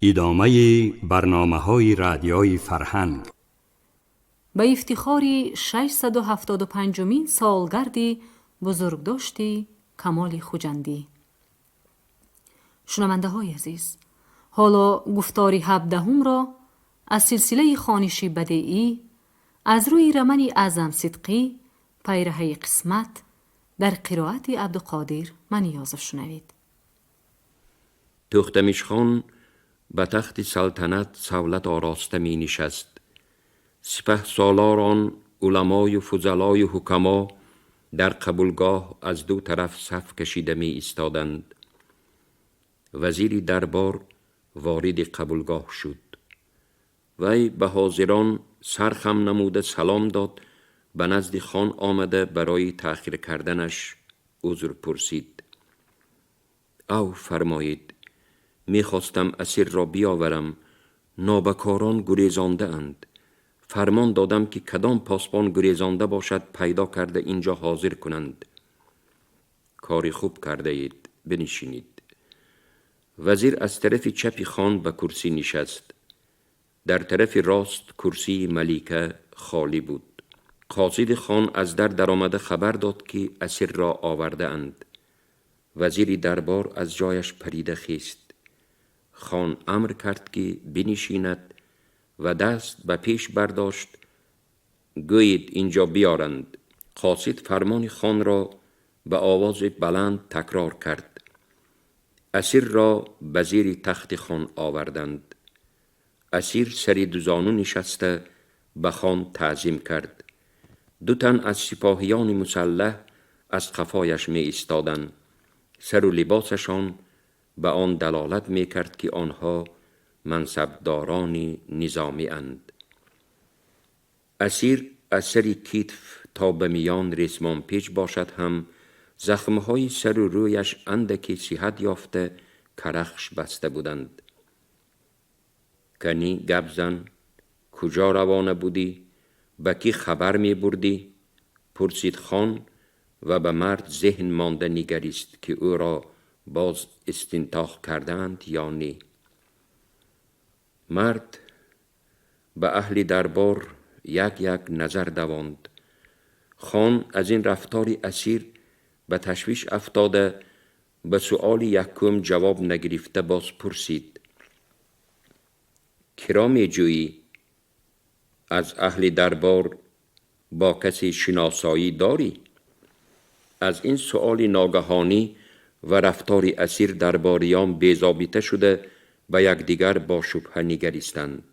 Идомаи барномаҳои Радиои Фарҳанг. Ба ифтихори 675-умин солгарди бузургдошти Камоли Хуҷандӣ. Шунавандаҳои азиз, ҳоло гуфтори ҳабдаҳумро аз силсилаи хониши бадеӣ аз рӯи романи Аъзам Сидқӣ «Пайраҳаи қисмат» дар қироати Абдуқодир Маниёзов шунавед. Тӯхтамишхон ба тахти салтанат савлат ороста менишаст. Сипаҳсолорон, уламою фузалою ҳукамо дар қабулгоҳ аз ду тараф саф кашида меистоданд. Вазири дарбор вориди қабулгоҳ шуд. Вай ба ҳозирон сар хам намуда салом дод, ба назди хон омада барои таъхир карданаш узр пурсид. Ав фармоед, мехостам асирро биёварам, нобакорон гурезондаанд. Фармон додам, ки кадом посбон гурезонда бошад, пайдо карда инҷо ҳозир кунанд. Кори хуб кардаед, бинишинед. Вазир аз тарафи чапи хон ба курсӣ нишаст. Дар тарафи рост курсии малика холӣ буд. Қосиди хон аз дар даромада хабар дод, ки асирро овардаанд. Вазири дарбор аз ҷояш парида хест. Хон амр кард, ки бинишинад, ва даст ба пеш бардошт: гӯед, инҷо биёранд. Қосид фармони хонро ба овози баланд такрор кард. Асирро ба зери тахти хон оварданд. Асир сари дузону нишаста ба хон таъзим кард. Ду тан аз сипоҳиёни мусаллаҳ аз қафояш меистоданд. Сару либосашон ба он далолат мекард, ки онҳо мансабдорони низомианд. Асир аз сари китф то ба миён ресмонпеч бошад ҳам, захмҳои сару рӯяш андаке сиҳат ёфта, карахш баста буданд. Канӣ, гап зан, куҷо равона будӣ, ба кӣ хабар мебурдӣ? Пурсид хон ва ба мард зеҳн монда нигарист, ки ӯро боз истинтоқ кардаанд ё не. Мард ба аҳли дарбор як як назар давонд. Хон аз ин рафтори асир ба ташвиш афтода, ба суоли якум ҷавоб нагирифта боз пурсид: киро меҷӯӣ? Аз аҳли дарбор бо касе шиносоӣ дорӣ? Аз ин суоли ногаҳонӣ ва рафтори асир дарбориён безобита шуда, ба якдигар бо шубҳа нигаристанд.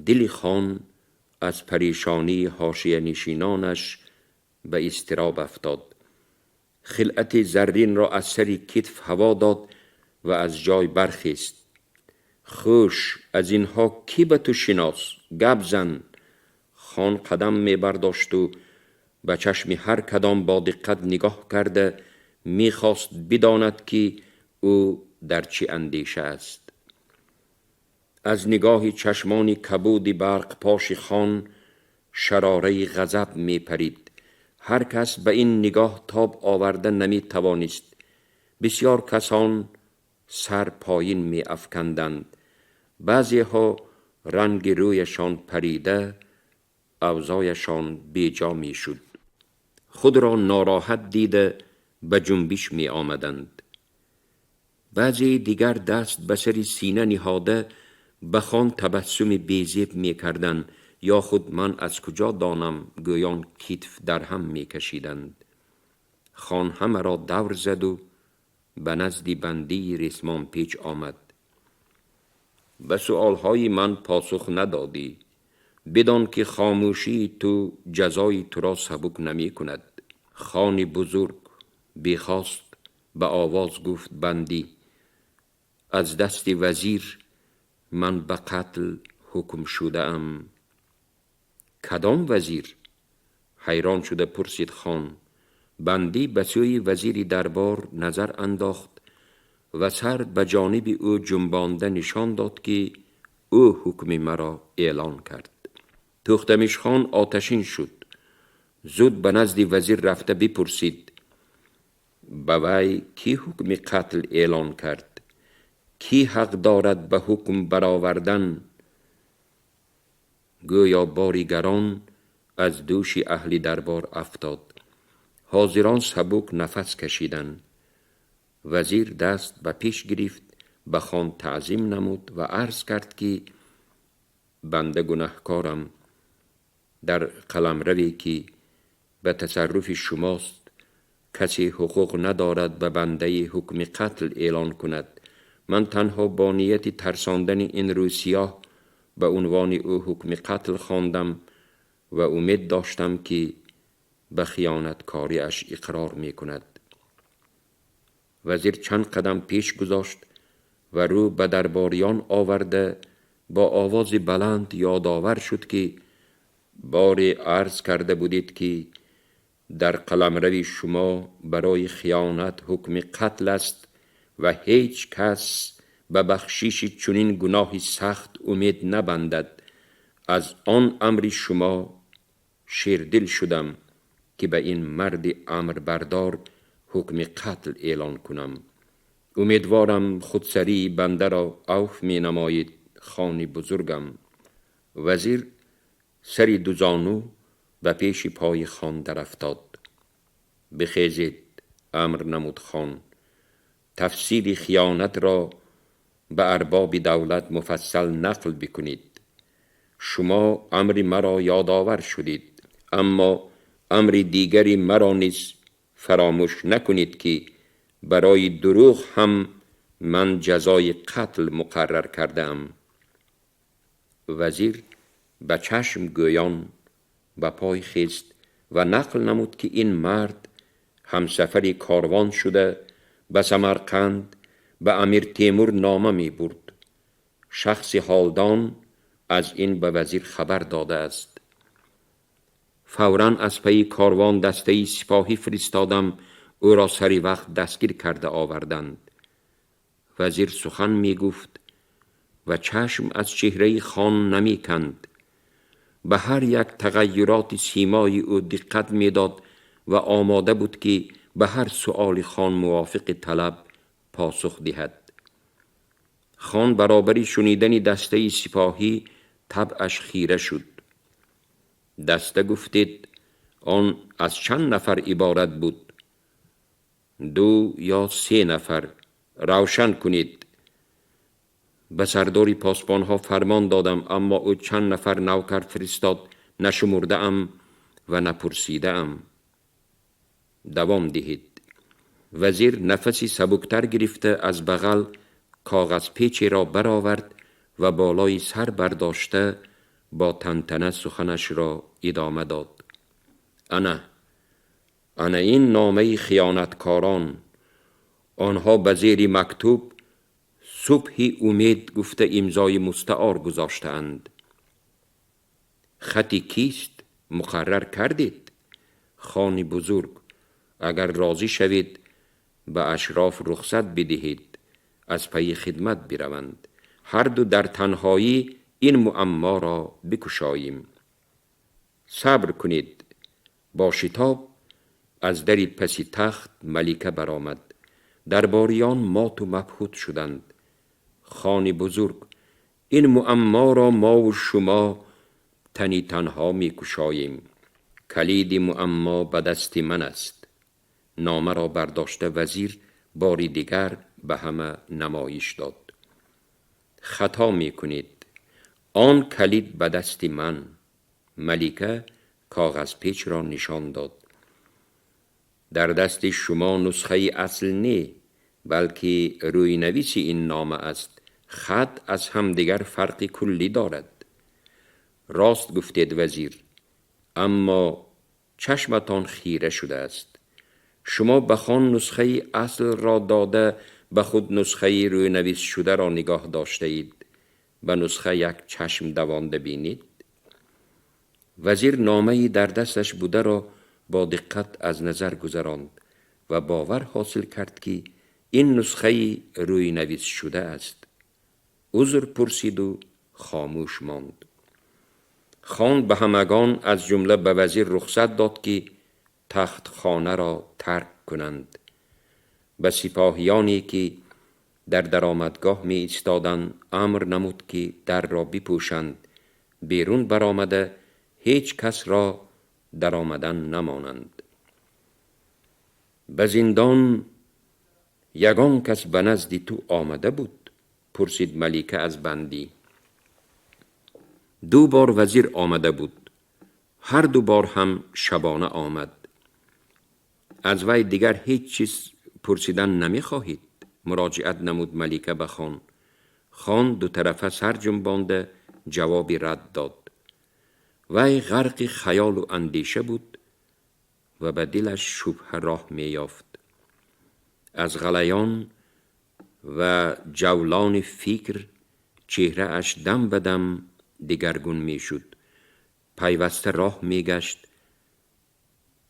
Дили хон аз парешонии ҳошиянишинонаш ба изтироб афтод. Хилъати зарринро аз сари китф ҳаво дод ва аз ҷой бархест. Хуш, аз инҳо кӣ ба ту шинос? Гап зан! Хон қадам мебардошту ба чашми ҳар кадом бо диққат нигоҳ карда мехост бидонад, ки ӯ дар чӣ андеша аст. Аз нигоҳи чашмони кабуди барқпоши хон шарораи ғазаб мепарид. Ҳар кас ба ин нигоҳ тоб оварда наметавонист. Бисёр касон сар поин меафканданд, баъзеҳо ранги рӯяшон парида, авзояшон беҷо мешуд, худро нороҳат дида, ба ҷунбиш меомаданд. Баъзеи дигар даст ба сари сина ниҳода, ба хон табассуми безеб мекарданд ё худ ман аз куҷо донам гӯён китф дар ҳам мекашиданд. Хон ҳамаро давр заду ба назди бандии ресмонпеч омад. Ба суолҳои ман посух надодӣ. Бидон, ки хомӯшии ту ҷазои туро сабук намекунад. Хони бузург, бехост ба овоз гуфт бандӣ, аз дасти вазир ман ба қатл ҳукм шудаам. Кадом вазир? Ҳайрон шуда пурсид хон. Бандӣ ба сӯи вазири дарбор назар андохт ва сар ба ҷониби ӯ ҷунбонда нишон дод, ки ӯ ҳукми маро эълон кард. Тӯхтамишхон оташин шуд. Зуд ба назди вазир рафта бипурсид: ба вай кӣ ҳукми қатл эълон кард? کی حق دارد به حکم برآوردن؟ گویا باری گران از دوش اهل دربار افتاد. حاضران سبک نفس کشیدند. وزیر دست به پیش گرفت، به خان تعظیم نمود و عرض کرد که بنده گنهکارم، در قلمروی که به تصرف شماست کسی حقوق ندارد به بنده حکم قتل اعلان کند. من تنها با نیت ترساندن این روسیاه به عنوان او حکم قتل خواندم و امید داشتم که به خیانتکاریش اقرار می کند. وزیر چند قدم پیش گذاشت و رو به درباریان آورده با آواز بلند یادآور شد که باری عرض کرده بودید که در قلمرو شما برای خیانت حکم قتل است و هیچ کس به بخشش چنین گناه سخت امید نبندد. از آن امر شما شیردل شدم که به این مرد امر بردار حکم قتل اعلان کنم. امیدوارم خودسری بنده را عفو می نمایید خان بزرگم. وزیر سری دو زانو به پیش پای خان در افتاد. بخیزید، امر نمود خان. تفصیل خیانت را به ارباب دولت مفصل نقل بکنید. شما امر مرا یادآور شدید، اما امر دیگری مرا نیز فراموش نکنید که برای دروغ هم من جزای قتل مقرر کردم. وزیر به چشم گویان به پای خیست و نقل نمود که این مرد همسفر کاروان شده به سمرقند به امیر تیمور نامه می برد. شخص حالدان از این به وزیر خبر داده است. فوراً از پی کاروان دسته سپاهی فرستادم، او را سری وقت دستگیر کرده آوردند. وزیر سخن می گفت و چشم از چهره خان نمی کند. به هر یک تغییرات سیمای او دقت می داد و آماده بود که به هر سؤال خان موافق طلب پاسخ دهد. خان برابری شنیدن دسته سپاهی طبعش خیره شد. دسته گفتید آن از چند نفر عبارت بود؟ 2 یا 3 نفر. روشن کنید. به سردار پاسبان ها فرمان دادم، اما او چند نفر نوکر فرستاد، نشمرده ام و نپرسیده ام. دوام دهید. وزیر نفسی سبکتر گرفته از بغل کاغذ پیچی را برآورد و بالای سر برداشته با تنتنه سخنش را ادامه داد. انا این نامه خیانتکاران. آنها به زیر مکتوب صبح امید گفته امضای مستعار گذاشته‌اند. خطی کیست مقرر کردید؟ خان بزرگ، اگر راضی شوید به اشراف رخصت بدهید از پی خدمت بروند. هر دو در تنهایی این معما را بکشاییم. صبر کنید. با شتاب از در پس تخت ملیکه برآمد. درباریان مات و مبهوت شدند. خان بزرگ، این معما را ما و شما تنی تنها می کشاییم. کلید معما به دست من است. نامه را برداشته وزیر باری دیگر به همه نمایش داد. خطا می کنید. آن کلید به دست من. ملیکه کاغذ پیچ را نشان داد. در دست شما نسخه اصل نه، بلکه روی نویس این نامه است. خط از همدیگر فرق کلی دارد. راست گفتید وزیر، اما چشمتان خیره شده است. شما به خان نسخه اصل را داده، به خود نسخه روی نویس شده را نگاه داشته اید. به نسخه یک چشم دوانده بینید. وزیر نامه‌ای در دستش بوده را با دقت از نظر گذراند و باور حاصل کرد که این نسخه روی نویس شده است. عذر پرسید و خاموش ماند. خان به همگان از جمله به وزیر رخصت داد که تخت خانه را ترک کنند. به سپاهیانی که Дар даромадгоҳ меистоданд, амр намуд, ки дарро бипӯшанд, берун баромада ҳеҷ касро даромадан намонанд. Ба зиндон ягон кас ба назди ту омада буд? Пурсид малика аз бандӣ. Ду бор вазир омада буд. Ҳар ду бор ҳам шабона омад. Аз вай дигар ҳеҷ чиз пурсидан намехоҳед? Муроҷиат намуд малика ба хон. Хон дутарафа сар ҷунбонда ҷавоби рад дод. Вай ғарқи хаёлу андеша буд ва ба дилаш шубҳа роҳ меёфт. Аз ғалаён ва ҷавлони фикр чеҳрааш дам ба дам дигаргун мешуд, пайваста роҳ мегашт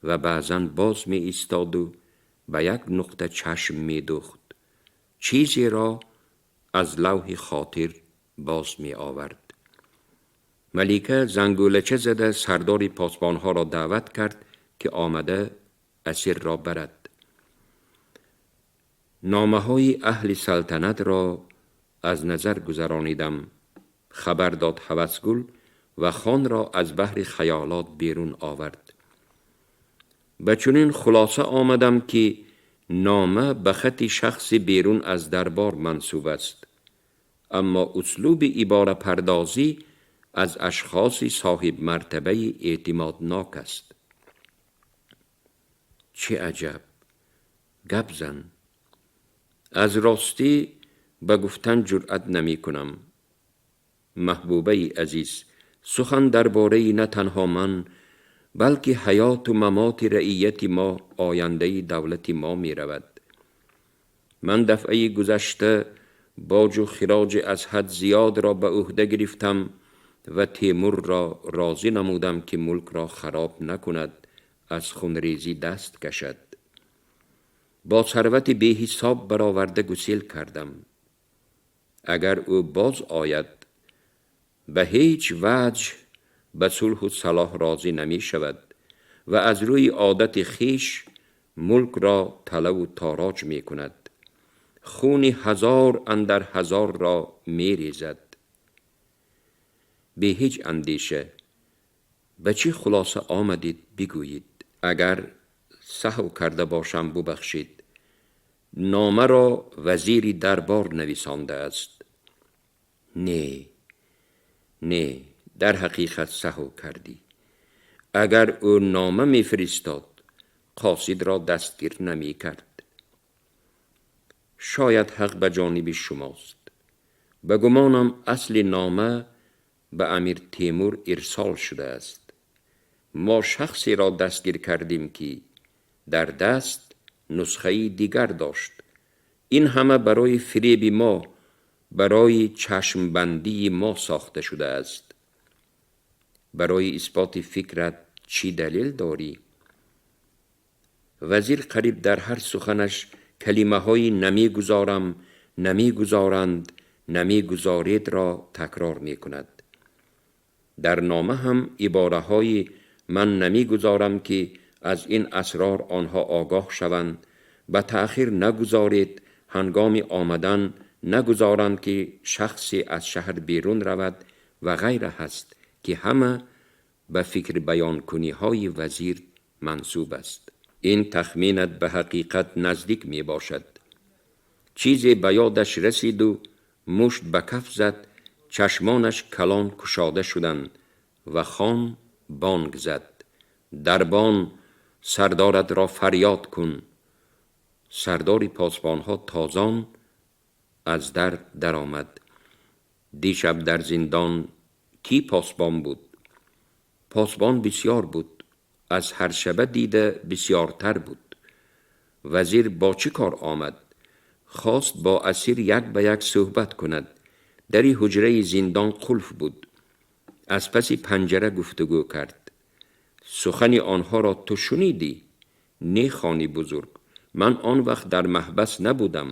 ва баъзан боз меистоду ба як нуқта чашм медухт, чизеро аз лавҳи хотир боз меовард. Малика зангӯлача зада сардори посбонҳоро даъват кард, ки омада асирро барад. Номаҳои аҳли салтанатро аз назар гузаронидам, хабар дод Ҳавасгул ва хонро аз баҳри хаёлот берун овард. Ба чунин хулоса омадам, ки нома ба хати шахси берун аз дарбор мансуб аст, аммо услуби иборапардозӣ аз ашхоси соҳибмартабаи эътимоднок аст. Чӣ аҷаб! Гап зан. Аз ростӣ ба гуфтан ҷуръат намекунам. Маҳбубаи азиз, сухан дар бораи на танҳо ман, балки ҳаёту мамоти раияти мо, ояндаи давлати мо меравад. Ман дафъаи гузашта боҷу хироҷи аз ҳад зиёдро ба ӯҳда гирифтам ва Темурро розӣ намудам, ки мулкро хароб накунад, аз хунрезӣ даст кашад. Бо сарвати беҳисоб бароварда гусел кардам. Агар ӯ боз ояд, ба ҳеҷ ваҷҳ ба сулҳу салоҳ розӣ намешавад ва аз рӯи одати хеш мулкро талаву тороҷ мекунад, хуни ҳазор андар ҳазорро мерезад. Бе ҳеҷ андеша ба чӣ хулоса омадед, бигӯед. Агар саҳв карда бошам, бубахшед. Номаро вазири дарбор нависондааст. Не, не, дар ҳақиқат саҳв кардӣ. Агар ӯ нома мефиристод, қосидро дастгир намекард. Шояд ҳақ ба ҷониби шумост. Ба гумонам, асли нома ба Амир Темур ирсол шудааст. Мо шахсеро дастгир кардем, ки дар даст нусхаи дигар дошт. Ин ҳама барои фиреби мо, барои чашмбандии мо сохта шудааст. Барои исботи фикрат чӣ далел дорӣ? Вазир қариб дар ҳар суханаш калимаҳои намегузорам, намегузоранд, намегузоредро такрор мекунад. Дар нома ҳам ибораҳои ман намегузорам, ки аз ин асрор онҳо огоҳ шаванд, ба таъхир нагузоред, ҳангоми омадан нагузоранд, ки шахсе аз шаҳр берун равад ва ғайра ҳаст, ки ҳама ба фикрбаёнкуниҳои вазир мансуб аст. Ин тахминат ба ҳақиқат наздик мебошад. Чизе ба ёдаш расиду мушт ба каф зад, чашмонаш калон кушода шуданд ва хон бонг зад: «Дарбон, сардоратро фарёд кун!» Сардори посбонҳо тозон аз дар даромад. Дишаб дар зиндон кӣ посбон буд? Посбон бисёр буд, аз ҳар шаба дида бисёртар буд. Вазир бо чӣ кор омад? Хост бо асир як ба як суҳбат кунад. Дари ҳуҷраи зиндон қулф буд. Аз паси панҷара гуфтугӯ кард. Сухани онҳоро ту шунидӣ? Не, хони бузург, ман он вақт дар маҳбас набудам.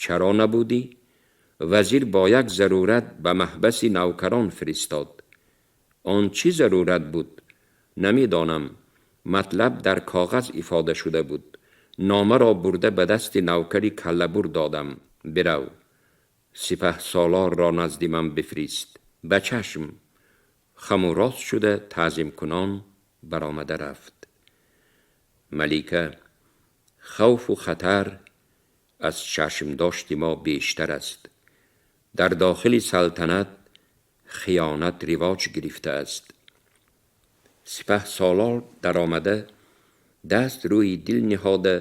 Чаро набудӣ? Вазир бо як зарурат ба маҳбаси навкарон фиристод. Он чӣ зарурат буд? Намедонам, матлаб дар коғаз ифода шуда буд. нома ро бурда ба дасти навкари каллабур додам. Бирав, сипаҳ солор ро назди ман бифирист. Ба чашм. Хаму рост шуда таъзим кунон баромада рафт. Малика: хавфу хатар аз чашмдошти мо бештар аст. Дар дохили салтанат хиёнат ривоҷ гирифта аст. Сипаҳ солор даромада, даст рӯи дил ниҳода,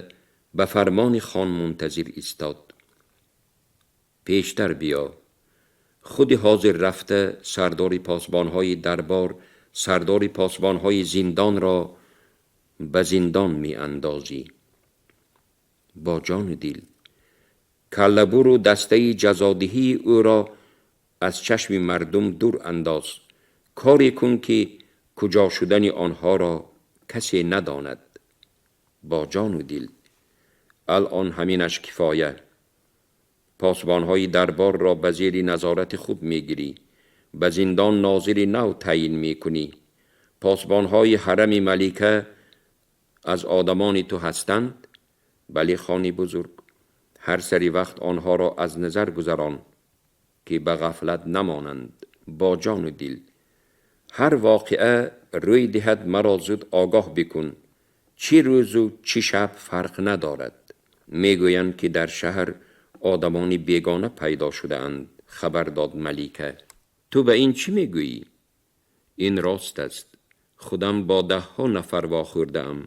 ба фармони хон мунтазир истод. Пештар биё. Худи ҳозир рафта сардори посбонҳои дарбор, сардори посбонҳои зиндонро ба зиндон меандозӣ. Бо ҷону дил. Каллабуру дастаи ҷазодиҳии ӯро аз чашми мардум дур андоз. Коре кун, ки куҷо шудани онҳоро касе надонад. Бо ҷону дил. Алон ҳаминаш кифоя. Посбонҳои дарборро ба зери назорати худ мегирӣ. Ба зиндон нозири нав таъйин мекунӣ. Посбонҳои ҳарами малика аз одамони ту ҳастанд? Бале, хони бузург. Ҳар сари вақт онҳоро аз назар гузарон, ки ба ғафлат намонанд. Бо ҷону дил. Ҳар воқеа рӯй диҳад, маро зуд огоҳ бикун. Чӣ рӯзу чӣ шаб, фарқ надорад. Мегӯянд, ки дар шаҳр одамони бегона пайдо шудаанд, хабар дод малика. Ту ба ин чӣ мегӯӣ? Ин рост аст. Худам бо даҳҳо нафар вохӯрдаам.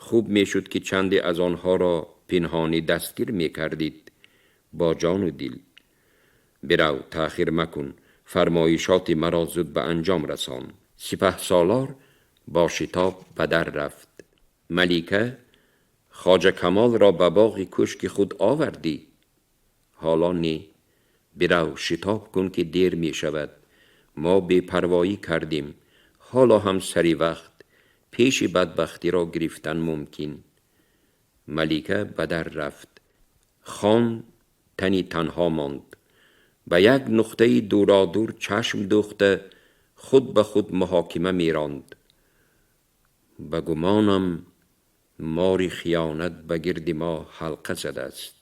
Хуб мешуд, ки чанде аз онҳоро пинҳонӣ дастгир мекардид. Бо ҷону дил. Бирав, таъхир макун, фармоишоти маро зуд ба анҷом расон. Сипаҳсолор бо шитоб ба дар рафт. Малика: Хоҷа Камолро ба боғи кӯшки худ овардӣ? Ҳоло не. Бирав, шитоб кун, ки дер мешавад. Мо бепарвоӣ кардем. Ҳоло ҳам сари вақт пеши бадбахтиро гирифтан мумкин. Малика ба дар рафт. Хон тани танҳо монд. Ба як нуқтаи дуродур чашм дӯхта, худ ба худ муҳокима меронд. Ба гумонам, мори хиёнат ба гирди мо ҳалқа задааст.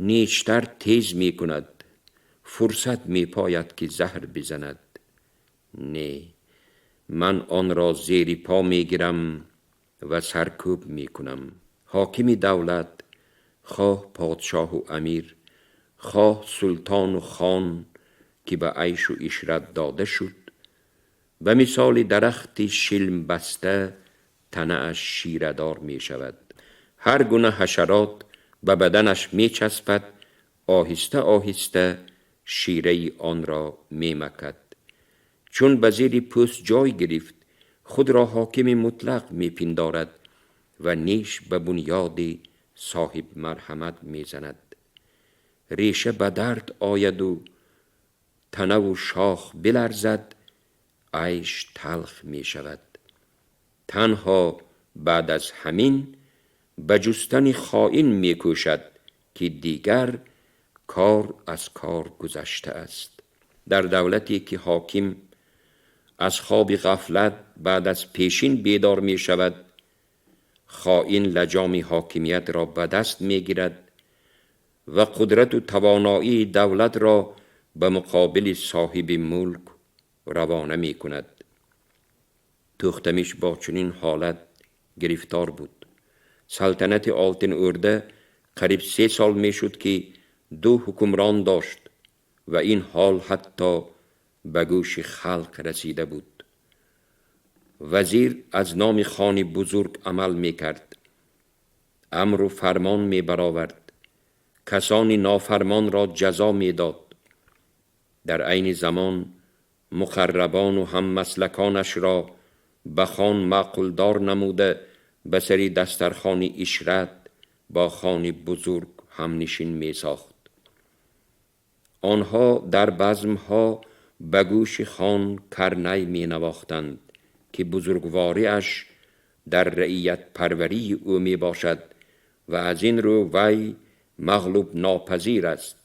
Нештар тез мекунад, фурсат мепояд, ки заҳр бизанад. Не, ман онро зери по мегирам ва саркӯб мекунам. Ҳокими давлат, хоҳ подшоҳу амир, хоҳ султону хон, ки ба айшу ишрат дода шуд, ба мисоли дарахти шилмбаста танааш ширадор мешавад. Ҳар гуна ҳашарот ба баданаш мечаспад, оҳиста оҳиста шираи онро мемакад. Чун ба зери пӯст ҷой гирифт, худро ҳокими мутлақ мепиндорад ва неш ба бунёди соҳибмарҳамат мезанад. Реша ба дард ояду танаву шох биларзад, айш талх мешавад. Танҳо баъд аз ҳамин ба ҷустани хоин мекӯшад, ки дигар кор аз кор гузашта аст. Дар давлате, ки ҳоким аз хоби ғафлат баъд аз пешин бедор мешавад, хоин лаҷоми ҳокимиятро ба даст мегирад ва қудрату тавоноии давлатро ба муқобили соҳиби мулк равона мекунад. Тӯхтамиш бо чунин ҳолат гирифтор буд. Салтанати Олтин Ӯрда қариб 3 сол мешуд, ки ду ҳукмрон дошт ва ин ҳол ҳатто ба гӯши халқ расида буд. Вазир аз номи хони бузург амал мекард, амру фармон мебаровард, касони нофармонро ҷазо медод. Дар айни замон муқаррабону ҳаммаслаконашро ба хон маъқулдор намуда, ба сари дастархони ишрат бо хони бузург ҳамнишин месохт. Онҳо дар базмҳо ба гӯши хон карнай менавохтанд, ки бузургвориаш дар раиятпарварии ӯ мебошад ва аз ин рӯ вай мағлуб нопазир аст.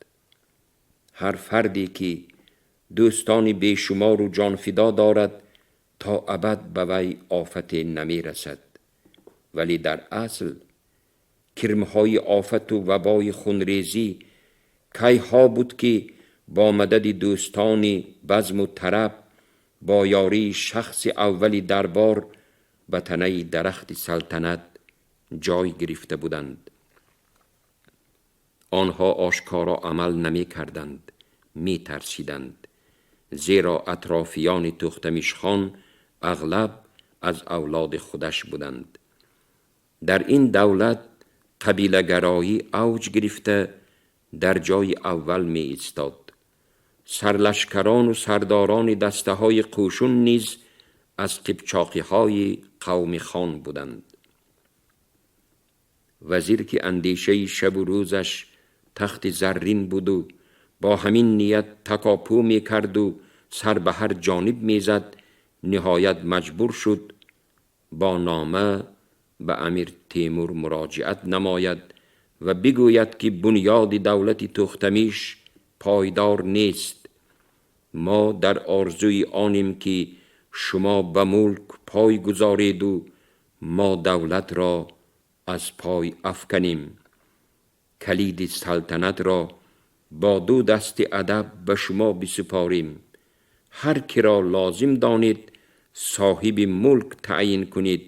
Ҳар фарде, ки дӯстони бешумору ҷонфидо дорад, то абад ба вай офате намерасад. Вале дар асл Кирмҳои офату вабои хунрезӣ кайҳо буд, ки бо мадади дӯстони базму тараб, бо ёрии шахси аввали дарбор ба танаи дарахти салтанат ҷой гирифта буданд. Онҳо ошкоро амал намекарданд, метарсиданд, зеро атрофиёни Тӯхтамишхон ағлаб аз авлоди худаш буданд. Дар ин давлат қабилагароӣ авҷ гирифта, дар ҷои аввал меистод. Сарлашкарону сардорони дастаҳои қӯшун низ аз қипчоқиҳои қавми хон буданд. Вазир, ки андешаи шабу рӯзаш тахти заррин буду бо ҳамин ният такопӯ мекарду сар ба ҳар ҷониб мезад, ниҳоят маҷбур шуд бо нома ба Амир Темур муроҷиат намояд ва бигӯяд, ки бунёди давлати Тӯхтамиш пойдор нест. Мо дар орзуи онем, ки шумо ба мулк пой гузореду мо давлатро аз пой афканем, калиди салтанатро бо ду дасти адаб ба шумо бисупорем. Ҳар киро лозим донед, соҳиби мулк таъйин кунед,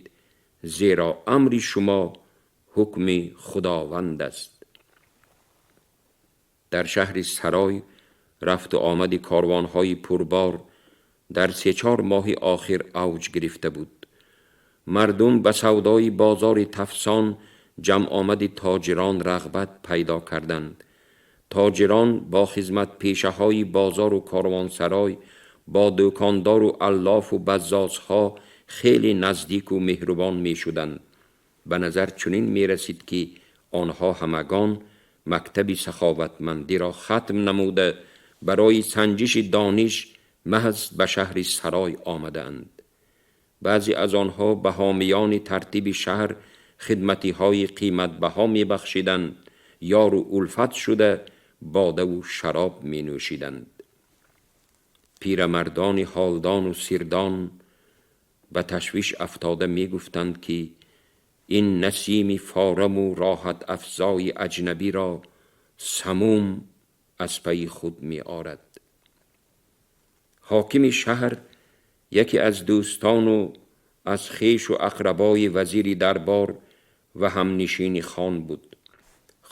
зеро амри шумо ҳукми Худованд аст. Дар шаҳри Сарой рафту омади корвонҳои пурбор дар 3-4 моҳи охир авҷ гирифта буд. Мардум ба савдои бозори Тафсон, ҷамъомади тоҷирон рағбат пайдо карданд. Тоҷирон бо хизматпешаҳои бозору корвонсарой, бо дӯкондору аллофу баззозҳо хеле наздику меҳрубон мешуданд. Ба назар чунин мерасид, ки онҳо ҳамагон мактаби саховатмандиро хатм намуда, барои санҷиши дониш маҳз ба шаҳри Сарой омадаанд. Баъзе аз онҳо ба ҳомиёни тартиби шаҳр хидматиҳои қиматбаҳо мебахшиданд, ёру улфат шуда, бодаву шароб менӯшиданд. Пирамардони ҳолдону сирдон ба ташвиш афтода мегуфтанд, ки ин насими фораму роҳат афзои аҷнабиро самум аз пайи худ меорад. Ҳокими шаҳр яке аз дӯстону аз хешу ақрабои вазири дарбор ва ҳамнишини хон буд.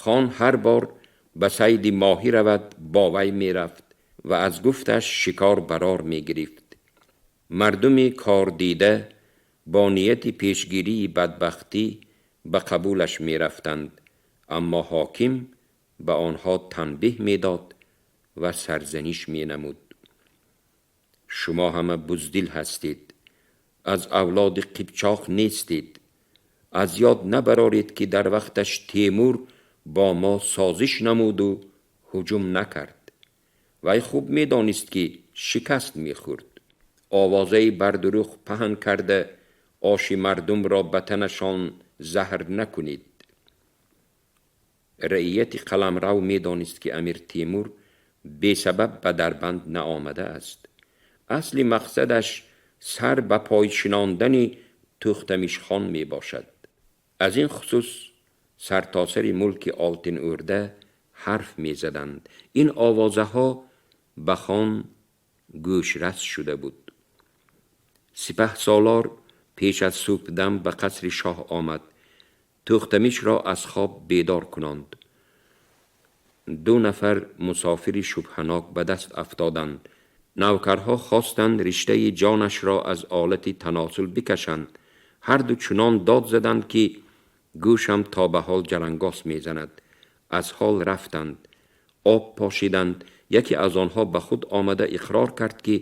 Хон ҳар бор ба сайди моҳӣ равад, бо вай мерафт ва аз гуфташ шикор барор мегирифт. Мардуми кордида бо нияти пешгирии бадбахтӣ ба қабулаш мерафтанд, аммо ҳоким ба онҳо танбеҳ медод ва сарзаниш менамуд: «Шумо ҳама буздил ҳастед, аз авлоди қипчоқ нестед. Аз ёд набароред, ки дар вақташ Темур бо мо созиш намуду ҳуҷум накард. Вай хуб медонист, ки шикаст мехӯрд. Овозаи бардурӯғ паҳн карда, оши мардумро ба танашон заҳр накунед». Раияти қаламрав медонист, ки Амир Темур бесабаб ба Дарбанд наомадааст. Асли мақсадаш сар ба пой шинондани Тӯхтамишхон мебошад. Аз ин хусус сартосари мулки Олтин Ӯрда ҳарф мезаданд. Ин овозаҳо ба хон гӯшрас шуда буд. Сипаҳсолор пеш аз субҳдам ба қасри шоҳ омад, Тӯхтамишро аз хоб бедор кунонд. Ду нафар мусофири шубҳанок ба даст афтоданд. Навкарҳо хостанд риштаи ҷонашро аз олати таносул бикашанд. Ҳарду чунон дод заданд, ки гӯшам то ба ҳол ҷалангос мезанад. Аз ҳол рафтанд, об пошиданд. Яке аз онҳо ба худ омада иқрор кард, ки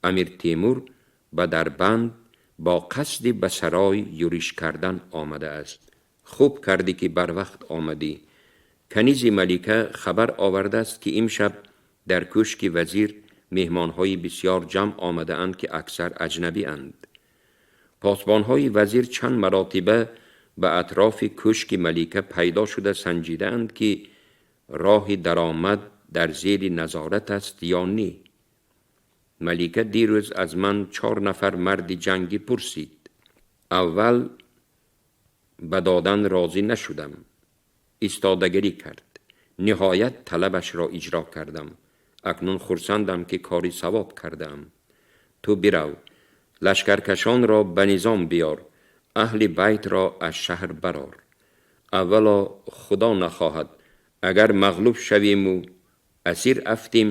Амир Темур ба Дарбанд бо қасди ба сарой юриш кардан омадааст. «Хуб кардӣ, ки барвақт омадӣ. Канизи малика хабар овардааст, ки имшаб дар кӯшки вазир меҳмонҳои бисьёр ҷамъ омадаанд, ки аксар аҷнабианд. Посбонҳои вазир чанд маротиба ба атрофи кӯшки малика пайдо шуда, санҷидаанд, ки роҳи даромад дар зери назорат аст ё не. Малика дирӯз аз ман чор нафар марди ҷангӣ пурсид. Аввал ба додан розӣ нашудам. Истодагарӣ кард. Ниҳоят талабашро иҷро кардам. Акнун хурсандам, ки кори савоб кардаам. Ту бирав, лашкаркашонро ба низом биёр, аҳли байтро аз шаҳр барор. Аввало, Худо нахоҳад, агар мағлуб шавему асир афтем,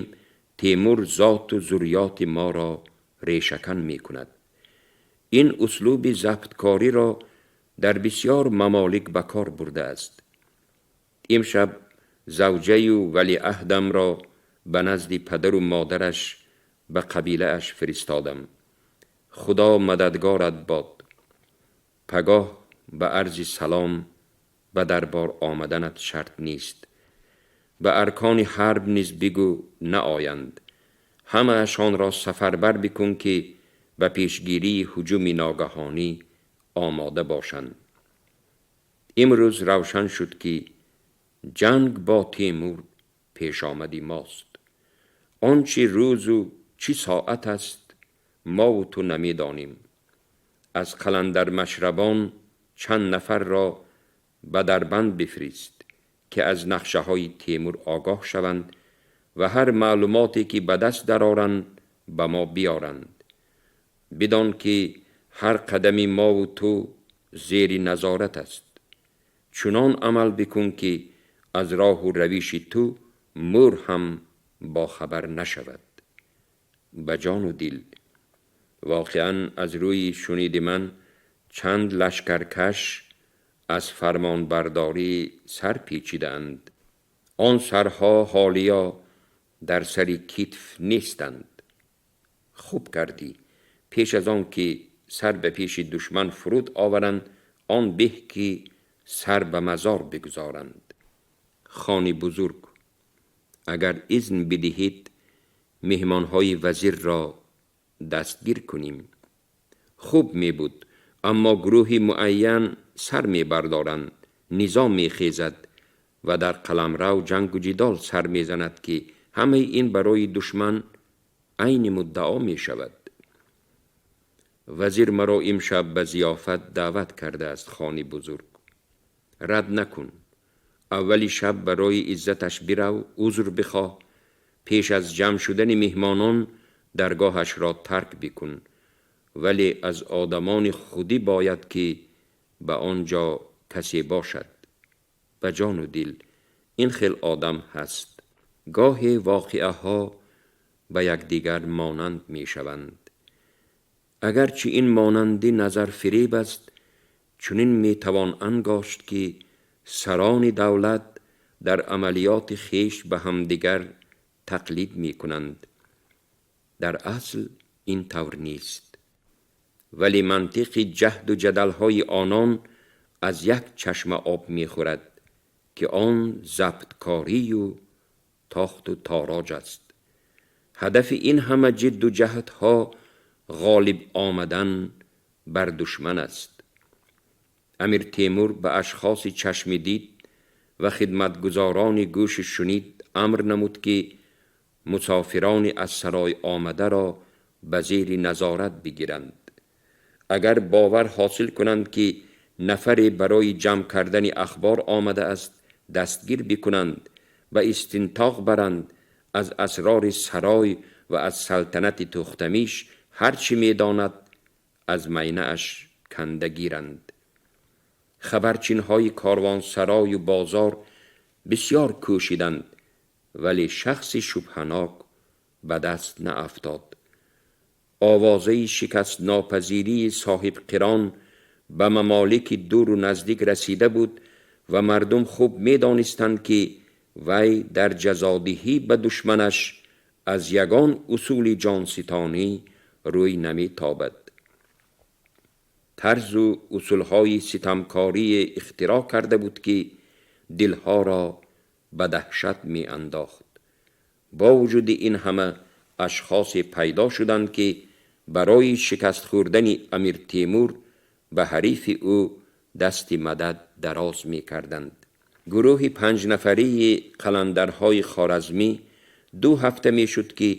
Темур зоту зурриёти моро решакан мекунад. Ин услуби забткориро дар бисёр мамолик ба кор бурдааст. Имшаб завҷаю валиаҳдамро ба назди падару модараш ба қабилааш фиристодам. Худо мададгорат бод. Пагоҳ ба арзи салом ба дарбор омаданат шарт нест. Ба аркони ҳарб низ бигӯ, наоянд. Ҳамаашонро сафарбар бикун, ки ба пешгирии ҳуҷуми ногаҳонӣ омода бошанд. Имрӯз равшан шуд, ки ҷанг бо Темур пешомади мост. Он чи рӯзу чӣ соат аст, мову ту намедонем. Аз қаландармашрабон чанд нафарро ба Дарбанд бифирист, ки аз нақшаҳои Темур огоҳ шаванд ва ҳар маълумоте, ки ба даст дароранд, ба мо биёранд. Бидон, ки ҳар қадами мову ту зери назорат аст. Чунон амал бикун, ки аз роҳу равиши ту мӯр ҳам бохабар нашавад. Ба ҷону дил. Воқеан, аз рӯи шуниди ман, чанд лашкаркаш аз фармонбардорӣ сар печидаанд. Он сарҳо ҳолиё дар сари китф нестанд. Хуб кардӣ. Пеш аз он ки сар ба пеши душман фуруд оваранд, он беҳ, ки сар ба мазор бигузоранд. Хони бузург, агар изн бидиҳед, меҳмонҳои вазирро дастгир кунем. Хуб мебуд, аммо гурӯҳи муайян сар мебардоранд, низом мехезад ва дар қаламрав ҷангу ҷидол сар мезанад, ки ҳамаи ин барои душман айни муддао мешавад. Вазир маро имшаб ба зиёфат даъват кардааст, хони бузург. Рад накун. Аввали шаб барои иззаташ бирав, узр бихоҳ. Пеш аз ҷамъ шудани меҳмонон даргоҳашро тарк бикун. Вале аз одамони худӣ бояд, ки ба он ҷо касе бошад. Ба ҷону дил. Ин хел одам ҳаст. Гоҳе воқеаҳо ба якдигар монанд мешаванд. Агарчи ин монандӣ назарфиреб аст, чунин метавон ангошт, ки сарони давлат дар амалиёти хеш ба ҳамдигар тақлид мекунанд. Дар асл ин тавр нест, вале мантиқи ҷаҳду ҷадалҳои онон аз як чашма об мехӯрад, ки он забткорию тохту тороҷ аст. Ҳадафи ин ҳама ҷидду ҷаҳдҳо ғолиб омадан бар душман аст. Амир Темур ба ашхоси чашми дид ва хидматгузорони гӯши шунид амр намуд, ки мусофирони аз сарой омадаро ба зери назорат бигиранд. Агар бовар ҳосил кунанд, ки нафаре барои ҷамъ кардани ахбор омадааст, дастгир бикунанд, ба истинтоқ баранд, аз асрори сарой ва аз салтанати Тӯхтамиш ҳар чӣ медонад, аз майнааш канда гиранд. Хабарчинҳои корвонсарою бозор бисёр кӯшиданд, вале шахси шубҳанок ба даст наафтод. Овозаи шикастнопазирии соҳибқирон ба мамолики дуру наздик расида буд ва мардум хуб медонистанд, ки вай дар ҷазодиҳӣ ба душманаш аз ягон усули ҷонситонӣ рӯй наметобад. Тарзу усулҳои ситамкорие ихтироъ карда буд, ки дилҳоро ба даҳшат меандохт. Бо вуҷуди ин ҳама, ашхосе пайдо шуданд, ки барои шикаст хӯрдани Амир Темур ба ҳарифи ӯ дасти мадад дароз мекарданд. Гурӯҳи панҷнафарии қаландарҳои хоразмӣ 2 ҳафта мешуд, ки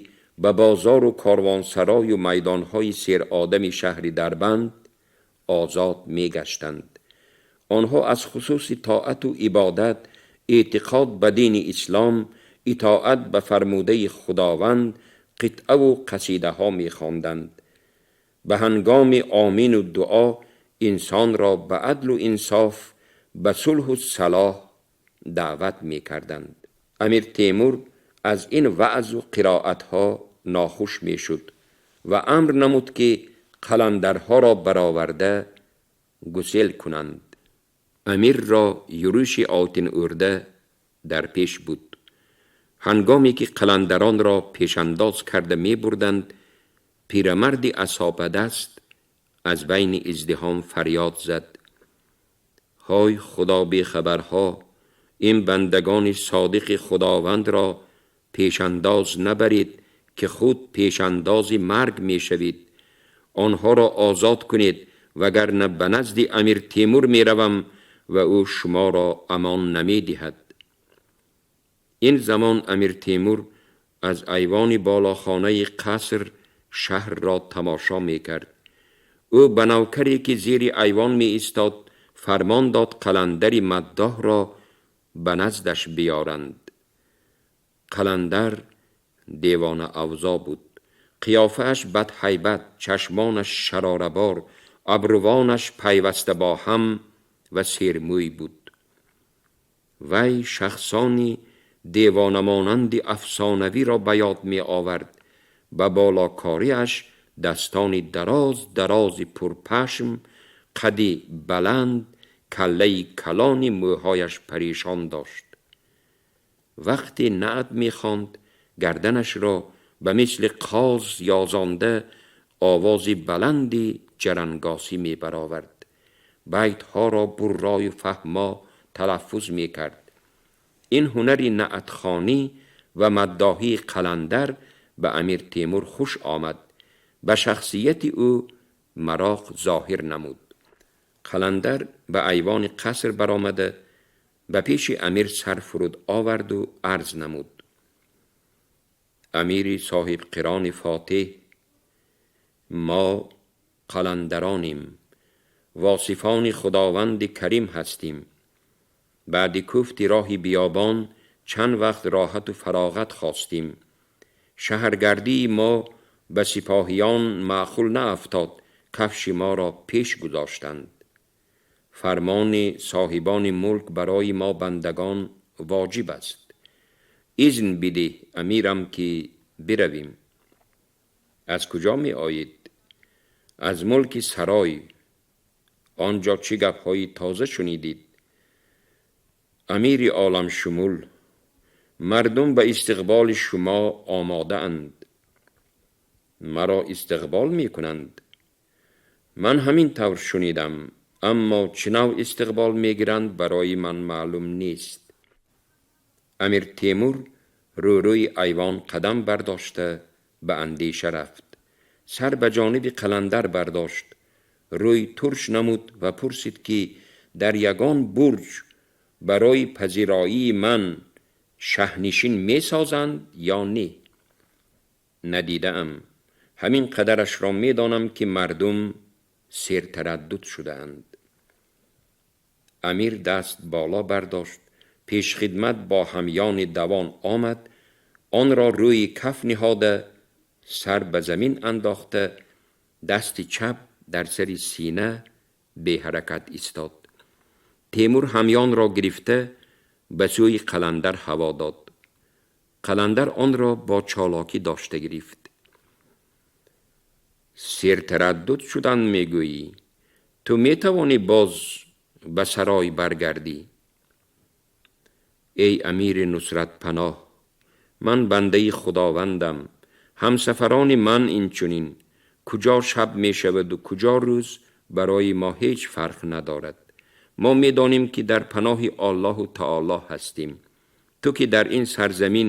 ба бозору корвонсарою майдонҳои серодами шаҳри Дарбанд озод мегаштанд. Онҳо аз хусуси тоату ибодат эътиқод ба дини ислом, итоат ба фармудаи худованд қитъаву қасидаҳо мехонданд. Ба ҳангоми омину дуо инсонро ба адлу инсоф, ба сулҳу салоҳ даъват мекарданд. Амир Темур аз ин ваъзу қироатҳо нохуш мешуд ва амр намуд, ки қаландарҳоро бароварда гусел кунанд. Амирро юруши Олтин Урда дар пеш буд. Ҳангоме ки қаландаронро пешандоз карда мебурданд, пирамарди асобадаст аз байни издиҳом фарёд зад: ҳой худо бехабарҳо, ин бандагони содиқи худовандро пешандоз набаред, ки худ пешандози марг мешавед. Онҳоро озод кунед, вагарна ба назди Амир Темур меравам ва ӯ шуморо амон намедиҳад. Ин замон Амир Темур аз айвони болохонаи қаср шаҳрро тамошо мекард. Ӯ ба навкаре, ки зери айвон меистод, фармон дод қаландари маддоҳро ба наздаш биёранд. Қаландар девона авзо буд. Қиёфааш бадҳайбат, чашмонаш шарорабор, абрувонаш пайваста бо ҳам ва сермӯй буд. Вай шахсони девонамонанди афсонавиро ба ёд меовард. Ба болокориаш дастони дароз дарози пурпашм, қади баланд, каллаи калони мӯҳояш парешон дошт. Вақте наът мехонд, гарданашро ба мисли қоз ёзонда овози баланди ҷарангосӣ мебаровард. Байтҳоро буррою фаҳмо талаффуз мекард. Ин ҳунари наътхонӣ ва маддоҳии қаландар ба Амир Темур хуш омад, ба шахсияти ӯ мароқ зоҳир намуд. Қаландар ба айвони қаср баромада, ба пеши амир сар фуруд оварду арз намуд: амири соҳибқирони фотеҳ, мо қаландаронем, восифони худованди карим ҳастем. Баъди куфти роҳи биёбон чанд вақт роҳату фароғат хостем. Шаҳргардии мо ба сипоҳиён маъқул наафтод, кафши моро пеш гузоштанд. Фармони соҳибони мулк барои мо бандагон воҷиб аст. Изн бидеҳ, амирам, ки биравем. Аз куҷо меоед? Аз мулки сарой. Он ҷо чӣ гапҳои тоза шунидед? Амири оламшумул, мардум ба истиқболи шумо омодаанд. Маро истиқбол мекунанд? Ман ҳамин тавр шунидам, аммо чӣ навъ истиқбол мегиранд, барои ман маълум нест. Амир Темур рӯрӯи айвон қадам бардошта ба андеша рафт. Сар ба ҷониби қаландар бардошт, рӯй турш намуд ва пурсид, ки дар ягон бурҷ барои пазироии ман шаҳнишин месозанд ё не? Надидаам. Ҳамин қадарашро медонам, ки мардум сертараддуд шудаанд. Амир даст боло бардошт, пешхидмат бо ҳамёни давон омад, онро рӯи каф ниҳода, сар ба замин андохта, дасти чап дар сари сина беҳаракат истод. Темур ҳамёнро гирифта ба сӯи қаландар ҳаво дод. Қаландар онро бо чолокӣ дошта гирифт. Сертараддуд шудан мегӯӣ? Ту метавонӣ боз ба сарой баргардӣ. Эй амири нусратпаноҳ, ман бандаи худовандам, ҳамсафарони ман инчунин. Куҷо шаб мешаваду куҷо рӯз, барои мо ҳеҷ фарқ надорад. Мо медонем, ки дар паноҳи Аллоҳу таоло ҳастем. Ту ки дар ин сарзамин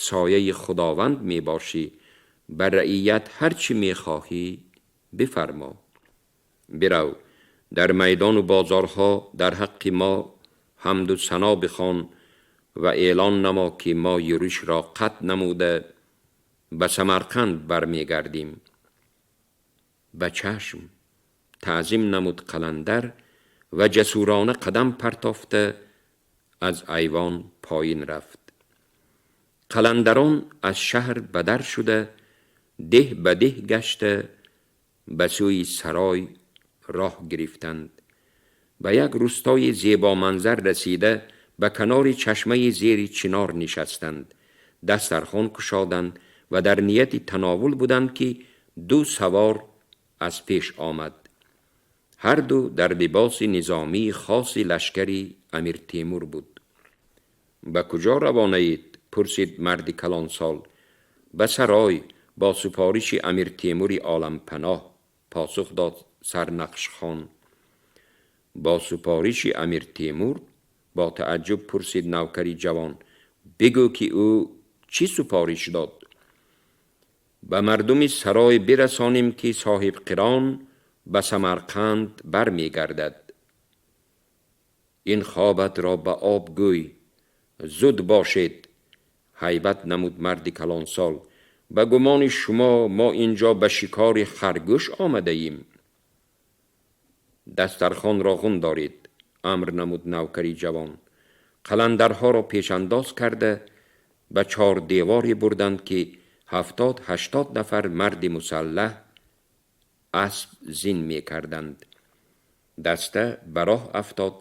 сояи худованд мебошӣ, ба раият ҳар чӣ мехоҳӣ бифармо. Бирав, дар майдону бозорҳо дар ҳаққи мо ҳамду сано бихон ва эълон намо, ки мо юришро қатъ намуда ба Самарқанд бармегардем. Ба чашм, таъзим намуд қаландар ва ҷасурона қадам партофта از ایوان پایین رفت. قلندران از شهر بدر شده، ده به ده گشته، به سوی سرای راه گرفتند. به یک روستای زیبا منظر رسیده، به کنار چشمه زیر چنار نشستند. دسترخوان کشادند و در نیت تناول بودند که دو سوار از پیش آمد. هر دو در لباس نظامی خاص لشکری امیر تیمور بود. به کجا روانه اید؟ پرسید مرد کلانسال. به سرای با سپارش امیر تیمور عالم پناه، پاسخ داد سرنقش خان. با سپارش امیر تیمور؟ با تعجب پرسید نوکری جوان. بگو که او چی سپارش داد؟ به مردم سرای برسانیم که صاحب قران به سمرقند بر می گردد. این خوابت را به آب گوی، زود باشید. هیبت نمود مرد کلانسال. به گمان شما ما اینجا به شکار خرگوش آمده ایم. دسترخوان را غون دارید، امر نمود نوکری جوان. قلندرها را پیش انداز کرده به چهار دیواری بردند که 70-80 نفر مرد مسلح اسب زین می کردند. دسته به راه افتاد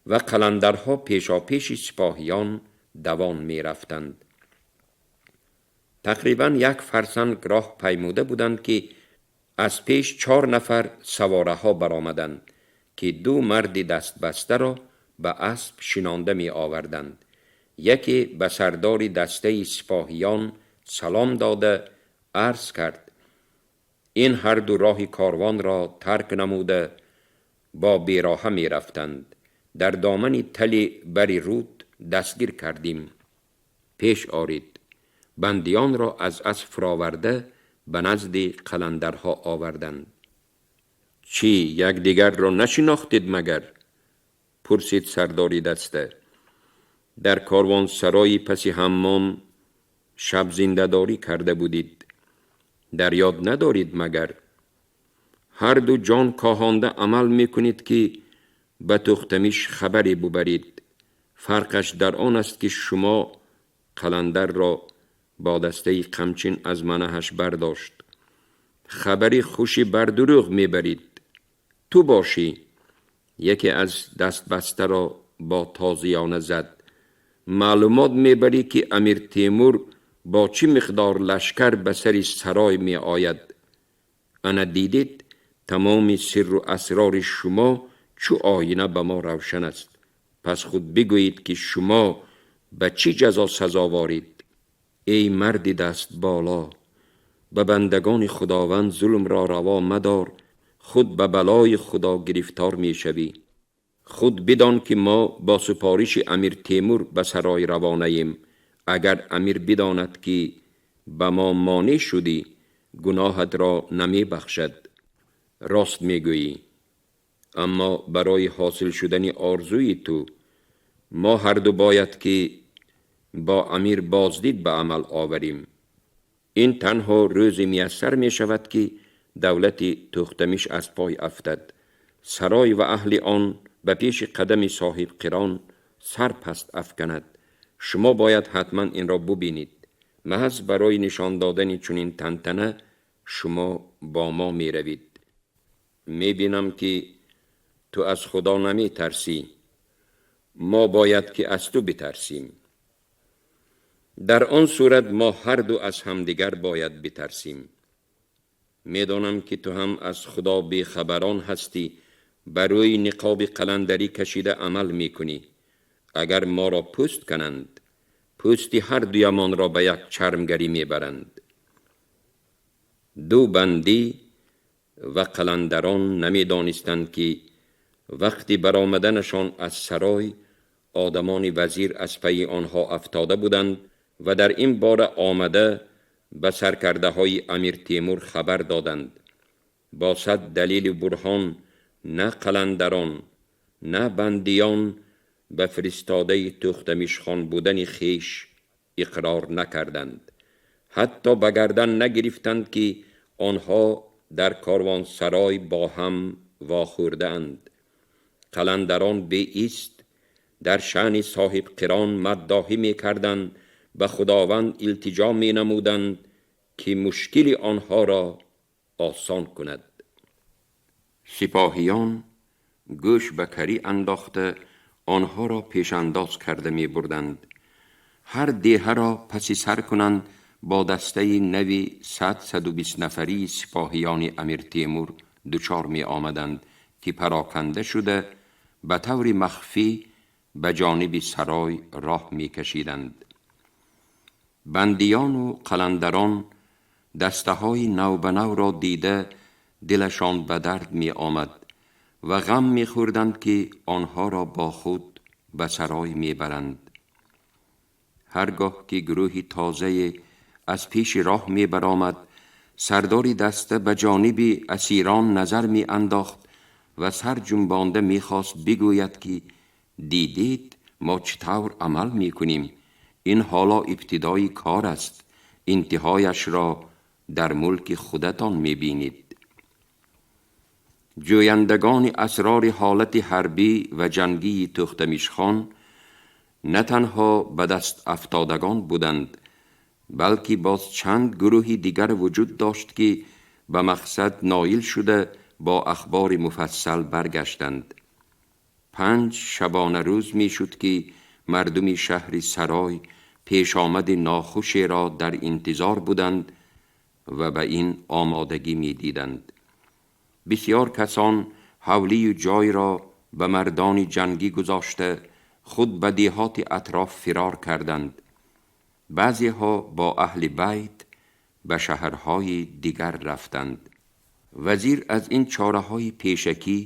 و قلندرها پیشاپیش سپاهیان دوان می رفتند. تقریبا 1 فرسنگ راه پیموده بودند که از پیش 4 نفر سواره ها برآمدند که 2 مرد دست بسته را به اسب شنانده می آوردند. یکی به سردار دسته سپاهیان سلام داده عرض کرد: این هر دو راه کاروان را ترک نموده با بیراهه می رفتند. در دامن تل بری رود دستگیر کردیم. پیش آرید. بندیان را از اسب فراورده به نزد قلندرها آوردند. چی یکدیگر را نشناختید مگر؟ پرسید سرداری دسته. در کاروان سرای پس حمام شب زنده داری کرده بودید. در یاد ندارید مگر؟ هر دو جان کاهانده عمل میکنید که به تختمیش خبری ببرید. فرقش در آن است که شما قلندر را با دسته قمچین از منهش برداشت. خبری خوشی بر دروغ میبرید. تو باشی. یکی از دست بسته را با تازیانه زد. معلومات میبری که امیر تیمور با چی مقدار لشکر به سر سرای می آید. انا دیدید تمام سر و اسرار شما چو آینه به ما روشن است. پس خود بگویید که شما به چی جزا سزاوارید؟ ای مرد دست بالا، به بندگان خداوند ظلم را روا مدار، خود به بلای خدا گرفتار می شوی. خود بدان که ما با سپارش امیر تیمور به سرای روانه ایم. اگر امیر بداند که به ما مانع شدی، گناهت را نمی بخشد. راست می گویی، اما برای حاصل شدن آرزوی تو ما هر دو باید که با امیر بازدید به عمل آوریم. این تنها روز میسر می شود که دولت تختمش از پای افتد. سرای و اهل آن به پیش قدم صاحب قران سر پست افکند. شما باید حتما این را ببینید. محض برای نشان دادن چنین تنتنه شما با ما می روید. می بینم که تو از خدا نمی ترسی. ما باید که از تو بترسیم. در آن صورت ما هر دو از همدیگر باید بترسیم. میدانم که تو هم از خدا بیخبران هستی، بر روی نقاب قلندری کشیده عمل میکنی. اگر ما را پوست کنند، پوستی هر دویمان را به یک چرمگری میبرند. دو بندی و قلندران نمیدانستند که وقتی برآمدنشان از سرای، آدمان وزیر از پی آنها افتاده بودند و در این باره آمده به سرکرده های امیر تیمور خبر دادند. با 100 دلیل برهان نه قلندران نه بندیان به فرستاده تختمش خان بودن خیش اقرار نکردند. حتی به گردن نگرفتند که آنها در کاروان سرای با هم واخورده‌اند. قلندران بی ایست дар шаъни соҳибқирон маддоҳӣ мекарданд, ба Худованд илтиҷо менамуданд ки мушкили онҳоро осон кунад. Сипоҳиён гӯш ба карӣ андохта онҳоро пешандоз карда мебурданд. Ҳар деҳаро паси сар кунанд, бо дастаи нави 100-120 нафарии сипоҳиёни Амир Темур дучор меомаданд, ки пароканда шуда ба таври махфӣ ба ҷониби сарой роҳ мекашиданд. Бандиёну қаландарон дастаҳои навбанавро дида дилашон ба дард меомад ва ғам мехӯрданд, ки онҳоро бо худ ба сарой мебаранд. Ҳар гоҳ ки гурӯҳи тозае аз пеши роҳ мебаромад, сардори даста ба ҷониби асирон назар меандохт ва сар ҷунбонда мехост бигӯяд, ки дидед, мо чӣ тавр амал мекунем, ин ҳоло ибтидои кор аст, интиҳояшро дар мулки худатон мебинед. Ҷӯяндагони асрори ҳолати ҳарбӣ ва ҷангии Тӯхтамишхон на танҳо ба даст афтодагон буданд, балки боз чанд гурӯҳи дигар вуҷуд дошт, ки ба мақсад ноил шуда бо ахбори муфассал баргаштанд. 5 шабона рӯз мешуд, ки мардуми шаҳри Сарой пешомади нохушеро дар интизор буданд ва ба ин омодагӣ медиданд. Бисёр касон ҳавлию ҷойро ба мардони ҷангӣ гузошта худ ба деҳоти атроф фирор карданд. Баъзеҳо бо аҳли байт ба шаҳрҳои дигар рафтанд. Вазир аз ин чораҳои пешакӣ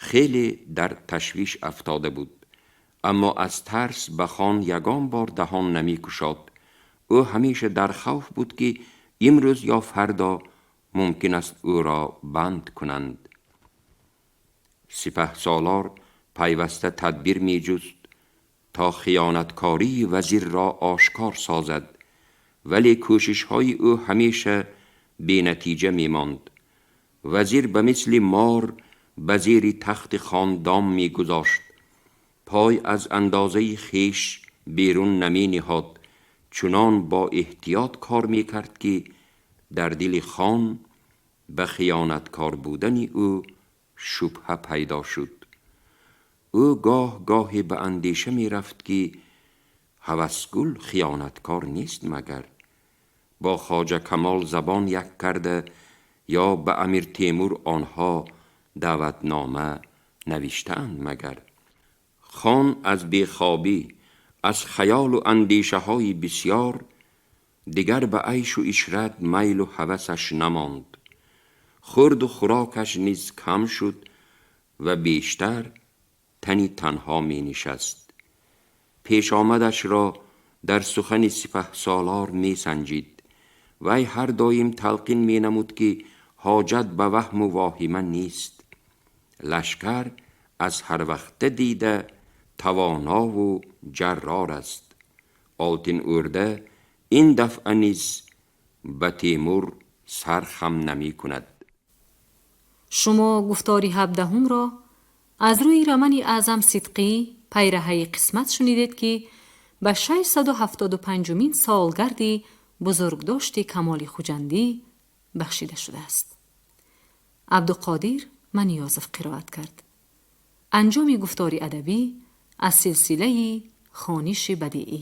хеле дар ташвиш афтода буд, аммо аз тарс ба хон ягон бор даҳон намекушод. Ӯ ҳамеша дар хавф буд, ки имрӯз ё фардо мумкин аст ӯро банд кунанд. Сипаҳсолор пайваста тадбир меҷуст то хиёнаткории вазирро ошкор созад, вале кӯшишҳои ӯ ҳамеша бенатиҷа мемонд. Вазир ба мисли мор ба зери тахти хон дом мегузошт, пой аз андозаи хеш берун намениҳод, чунон бо эҳтиёт кор мекард, ки дар дили хон ба хиёнаткор будани ӯ шубҳа пайдо шуд. Ӯ гоҳ гоҳе ба андеша мерафт, ки Ҳавасгул хиёнаткор нест, магар бо Хоҷа Камол забон як карда ё ба Амир Темур онҳо даъватнома навиштаанд магар. Хон аз бехобӣ, аз хаёлу андешаҳои бисьёр дигар ба айшу ишрат майлу ҳавасаш намонд. Хӯрду хӯрокаш низ кам шуд ва бештар тани танҳо менишаст. Пешомадашро дар сухани сипаҳсолор месанҷид. Вай ҳар доим талқин менамуд, ки ҳоҷат ба ваҳму воҳима нест. Лашкар аз ҳар вақта дида тавонову ҷаррор аст. Олтин Ӯрда ин дафъа низ ба Темур сар хам намекунад. Шумо гуфтори 17-ҳумро аз рӯи романи Аъзам Сидқӣ «Пайраҳаи қисмат» шунидед, ки ба 675-умин солгарди бузургдошти Камоли Хуҷандӣ бахшида шудааст. Абдуқодир Маниёзов қироат кард. Анҷоми гуфтори адабӣ аз силсилаи хониши бадиӣ.